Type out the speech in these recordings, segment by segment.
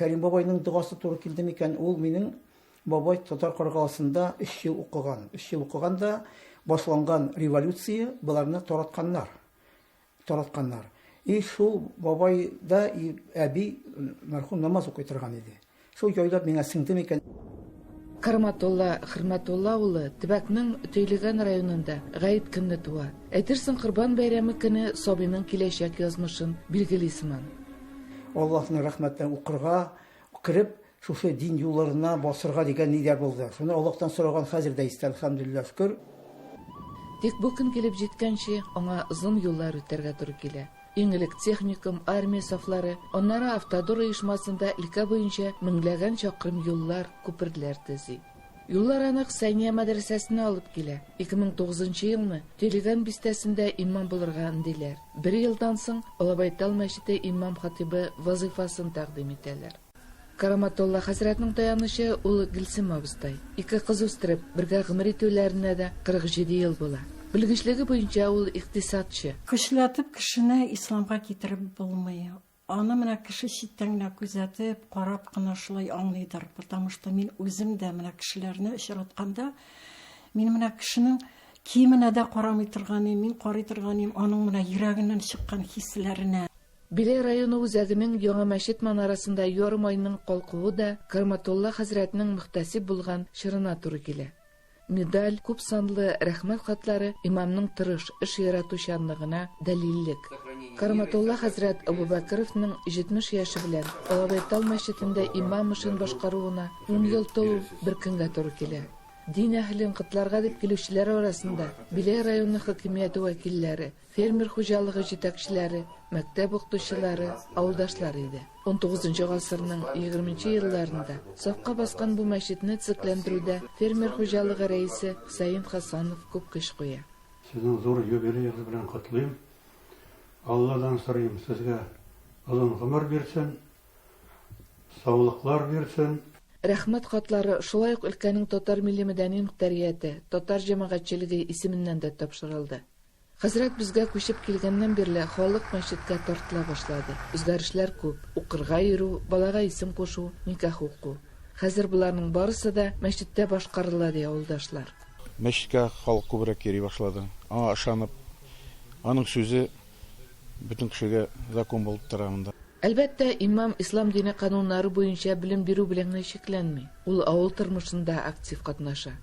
Кәрим бабайның догасы туры килде микән, ул минем бабай Татар Каргалысында өч ел укыган. Өч ел укыган да башланган революция боларны таратканнар. Таратканнар. И шул бабай да и әби мәрхүм намаз укый торган иде. Шул җайлап миңа сеңде микән? Караматулла Хөрмәтулла улы төбәкнең Төйлегән районында гает көнне туа. Әйтерсең, Корбан бәйрәме көне сабыйның киләчәк язмышын билгели сыман. Аллаһның рәхмәтенә укырга кереп, шушы дин юлларына басырга дигән нидә булды. Шуны Аллаһтан сораган хәзер дә истә, әлхәмдүлилләһ, шөкер. Тик бу көн килеп җиткәнче, аңа озын юллар үтәргә туры килә. Иң элек техникум, армия сафлары, аннары Автодор оешмасында өлкә буенча меңләгән чакрым юллар, күперләр төзи. Юллар аны Хөсәения мәдрәсәсенә алып килә. 2009 нчы елны Төлегән бистәсендә имам булырга өндиләр. Бер елдан соң Алабайтал мәчете имам-хатыйбы вазыйфасын тәкъдим итәләр. Караматулла хәзрәтнең таянычы ул Гөлсем абыстай. Ике кыз үстереп, бергә гомер итүләренә дә 47 ел була. Белгечлеге буенча ул икътисадчы. Көчләтеп кешене исламга китереп булмый. Аны менә кеше читтән генә күзәтеп, карап кына шулай аңлыйдыр. Потому что мин үзем дә менә кешеләрне очратканда, мин менә кешенең киеменә дә карамый торган идем, мин карый торган идем аның менә йөрәгеннән чыккан хисләренә. Биләр районы үзәгенең Яңа мәчет манарасында ярым айның калкуы да Карматулла хәзрәтнең мөхтәсиб булган чорына туры килә. Медаль, күп санлы рәхмәт хатлары имамның тырыш, эш яратучанлыгына дәлиллек. Карматулла хәзрәт Абубәкеровның 70 яше белән Алабайтал мәчетендә имам эшен башкаруына ун ел тулу бер көнгә туры килә. Дин әһелен котларга дип килүчеләр арасында Биләр районы хакимияте вәкилләре, Фермер хуҗалыгы җитәкчеләре, мәктәп укытучылары, авылдашлар иде. Унтугызынчы гасырның егерменче елларында сафка баскан бу мәчетне төзекләндерүдә фермер хуҗалыгы рәисе Хөсәен Хәсанов күп көч куя. Сезнең зур юбилеегыз белән котлыйм. Алладан сорыйм, сезгә озын гомер бирсен, саулыклар бирсен. Рәхмәт хатлары шулай ук өлкәнең татар милли-мәдәни мөхтәрияте, татар җәмәгатьчелеге исеменнән дә тапшырылды. Хәзрәт безгә күчеп килгәннән бирле халык мәчеткә тартыла башлады. Үзгәрешләр күп, укырга йөрү, балага исем кушу, никах уку. Хәзер боларның барысы да мәчеттә башкарыла, ди авылдашлар. Мәчеткә халык күбрәк йөри башлады. Аңа ышанып, аның сүзе бөтен кешегә закон булып тора монда. Әлбәттә, имам ислам дине кануннары буенча белем бирү белән генә чикләнми, ул авыл тормышында актив катнаша.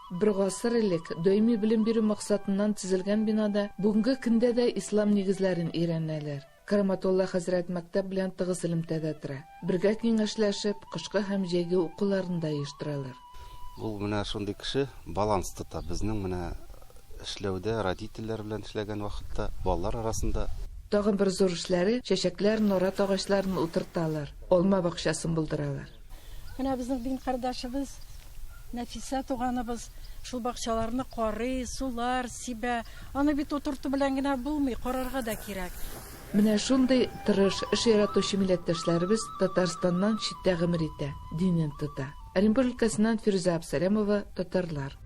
Бер гасыр элек даими белем бирү максатыннан төзелгән бинада бүгенге көндә дә ислам нигезләрен өйрәнәләр. Караматулла хәзрәт мәктәп белән тыгыз элемтәдә тора. Бергә киңәшләшеп, кышкы һәм җәйге укуларны да оештыралар. Ул менә шундый кеше, баланс тота. Безнең менә эшләүдә, родительләр белән эшләгән вакытта, балалар арасында. Тагын бер зур эшләре, чәчәкләр, нарат агачларын утырталар, алма бакчасын булдыралар. Менә безнең дин кардәшебез Нәфисә туганыбыз шул бакчаларны карый, сулар сибә. Аны бит утырту белән генә булмый, карарга да кирәк. Менә шундый тырыш, эш яратучы милләттәшләребез Татарстаннан читтә гомер итә, динен тота. Оренбур өлкәсеннән Фирүзә Абсалямова, Татарлар.